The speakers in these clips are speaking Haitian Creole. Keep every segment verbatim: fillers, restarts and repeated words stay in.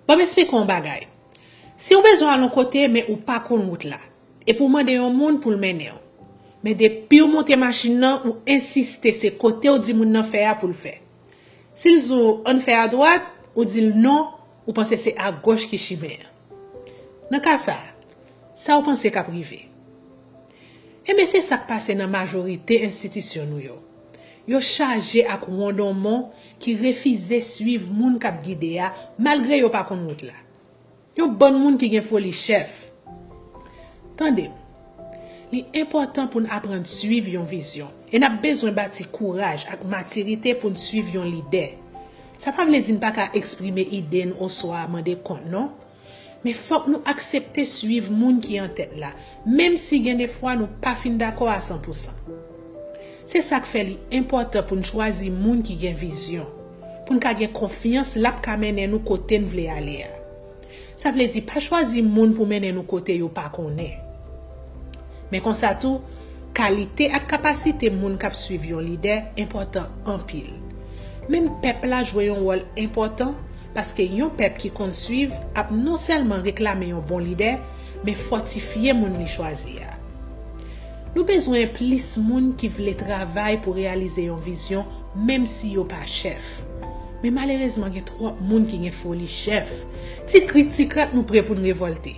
Ban m eksplike w yon bagay. Si w bezwen al yon kote, men ou pa konn wout la, epi w mande yon moun pou l mennen w. Men depi w monte machin nan, ou ensiste se kote w di moun nan fè a pou l fè. Si l di w ann fè adwat, ou di l non, ou panse se agoch ki chimen an. Nan ka sa a, sa w panse k ap rive? Enben, se sa k pase nan majorite enstitisyon nou yo. Yo chaje ak wondonmon ki refize swiv moun k ap gide a, malgre yo pa konn wout la. Yon bann moun ki gen foli chèf. Tande m, li enpòtan pou n aprann swiv yon vizyon, e n ap bezwen bati kouraj ak matirite pou n swiv yon lidè. Sa pa vle di n pa ka eksprime ide n oswa mande kont, non. Men fòk nou aksepte swiv moun ki an tèt la, menm si gen de fwa nou pa fin dakò a san pou san. Se sa k fè li enpòtan pou n chwazi moun ki gen vizyon, pou n ka gen konfyans l ap ka mennen nou kote n vle ale a. Sa vle di pa chwazi moun pou mennen nou kote yo pa konnen. Men konsa tou, kalite ak kapasite moun k ap swiv yon lidè enpòtan anpil. Menm pèp la jwe yon wòl enpòtan, paske yon pèp ki konn swiv ap non sèlman reklame yon bon lidè, men fòtifye moun li chwazi a. Nou bezwen plis moun ki vle travay pou reyalize yon vizyon, menm si yo pa chèf. Men malerezman, gen twòp moun ki gen foli chèf. Ti krik ti krak, nou pre pou n revòlte.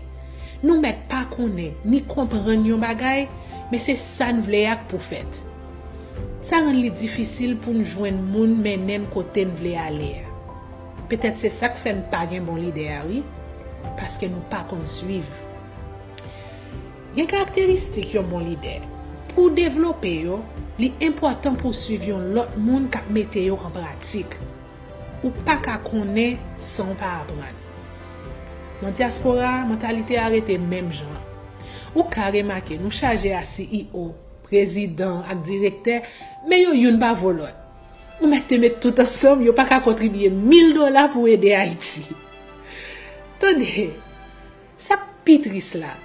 Nou mèt pa konnen ni konprann yon bagay, men se sa n vle a k pou fèt. Sa rann li difisil pou n jwenn moun mennen n kote n vle ale a. Petèt se sa k fè n pa gen bon lidè a, wi, paske nou pa konn swiv. Gen karakteristik yon bon lidè. Pou w devlope yo, li enpòtan pou w swiv yon lòt moun k ap mete yo an pratik. Ou pa ka konnen san w pa aprann. Nan dyaspora a, mantalite a rete menm jan an. Ou ka remake, nou chaje a C E O, prezidan ak direktè, men yo youn pa vo lòt. Ou mèt te met tout ansanm, yo pa ka kontribye mil dola pou ede Ayiti. Tande, sa k pi tris la,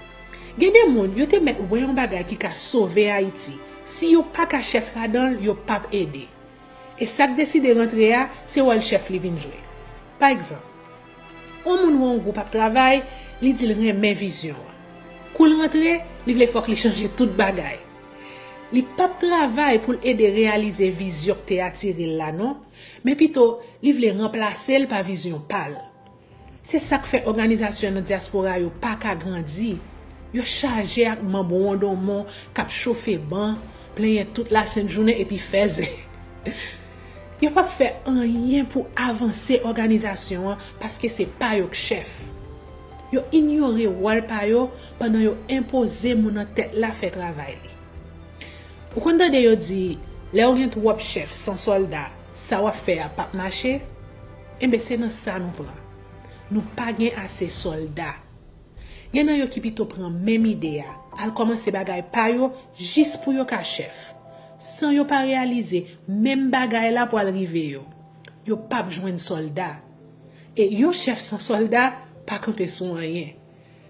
gen de moun, yo te mèt wè yon bagay ki ka sove Ayiti. Si yo pa ka chèf ladan l, yo p ap ede. E sa k deside rantre a, se wòl chèf li vin jwe. Pa egzanp, yon moun wè yon gwoup ap travay, li di l renmen vizyon an. Kou l rantre, li vle fòk li chanje tout bagay. Li p ap travay pou l ede reyalize vizyon k te atire l la, non, men pito, li vle ranplase l pa vizyon pa l. Se sa k fè òganizasyon nan dyaspora yo pa ka grandi. Yo chaje ak manm wondonmon k ap chofe ban, plenyen tout lasent jounen epi fè zen. Yo p ap fè anyen pou avanse òganizasyon an paske se pa yo k chèf. Yo inyore wòl pa yo pandan yo enpoze moun nan tèt la fè travay li. Ou konn tande yo di, lè w gen twòp chèf san sòlda, sa w ap fè a p ap mache? Enben, se nan sa nou pran. Nou pa gen ase sòlda. Gen nan yo ki pito pran menm ide a, al kòmanse bagay pa yo jis pou yo ka chèf. San yo pa reyalize, menm bagay la pwal rive yo. Yo p ap jwenn sòlda. E yon chèf san sòlda pa kanpe sou anyen.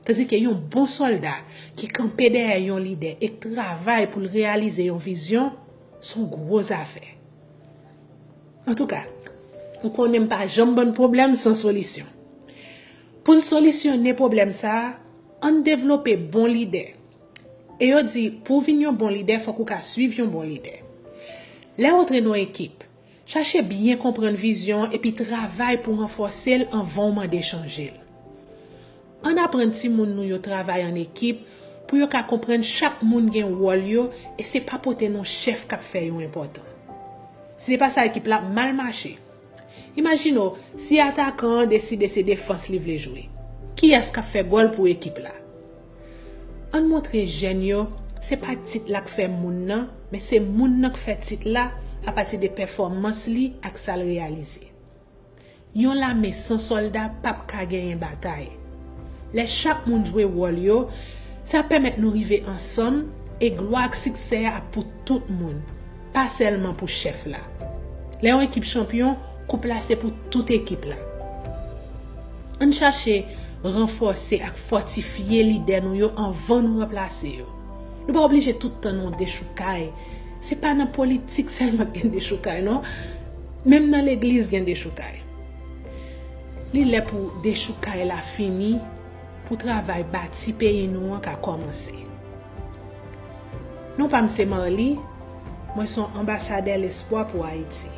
Tandike yon bon sòlda ki kanpe dèyè yon lidè e k travay pou l reyalize yon vizyon, se yon gwo zafè. Antouka, ou konnen m pa janm bann pwoblèm san solisyon. Pou n solisyone pwoblèm sa a, ann devlope bon lidè. E yo di, pou w vin yon bon lidè, fòk ou ka swiv yon bon lidè. Lè w antre nan yon ekip, chache byen konprann vizyon an epi travay pou ranfòse l anvan w mande chanje l. Ann aprann timoun nou yo travay ann ekip pou yo ka konprann chak moun gen wòl yo e se pa pote non chèf k ap fè yo enpòtan. Si se pa sa, ekip la ap mal mache. Imajine w, si atakan an deside se defans li vle jwe, kiyès k ap fè gòl pou ekip la? Ann montre jèn yo, se pa tit la k fè moun nan, men se moun nan k fè tit la apati de pèfòmans li ak sa l reyalize. Yon lame san sòlda p ap ka genyen batay. Lè chak moun jwe wòl yo, sa pèmèt nou rive ansanm e glwa ak siksè a ap pou tout moun, pa sèlman pou chèf la. Lè yon ekip chanpyon, koup la se pou tout ekip la. Ann chache ranfòse ak fòtifye lidè nou yo anvan nou ranplase yo. Nou pa oblije tout tan nan yon dechoukay. Se pa nan politik sèlman k gen dechoukay, non. Menm nan legliz gen dechoukay. Li lè pou dechoukay la fini, pou travay bati peyi nou an ka kòmanse. Non pa m se Marly, mwen se yon anbasadè lespwa pou Ayiti.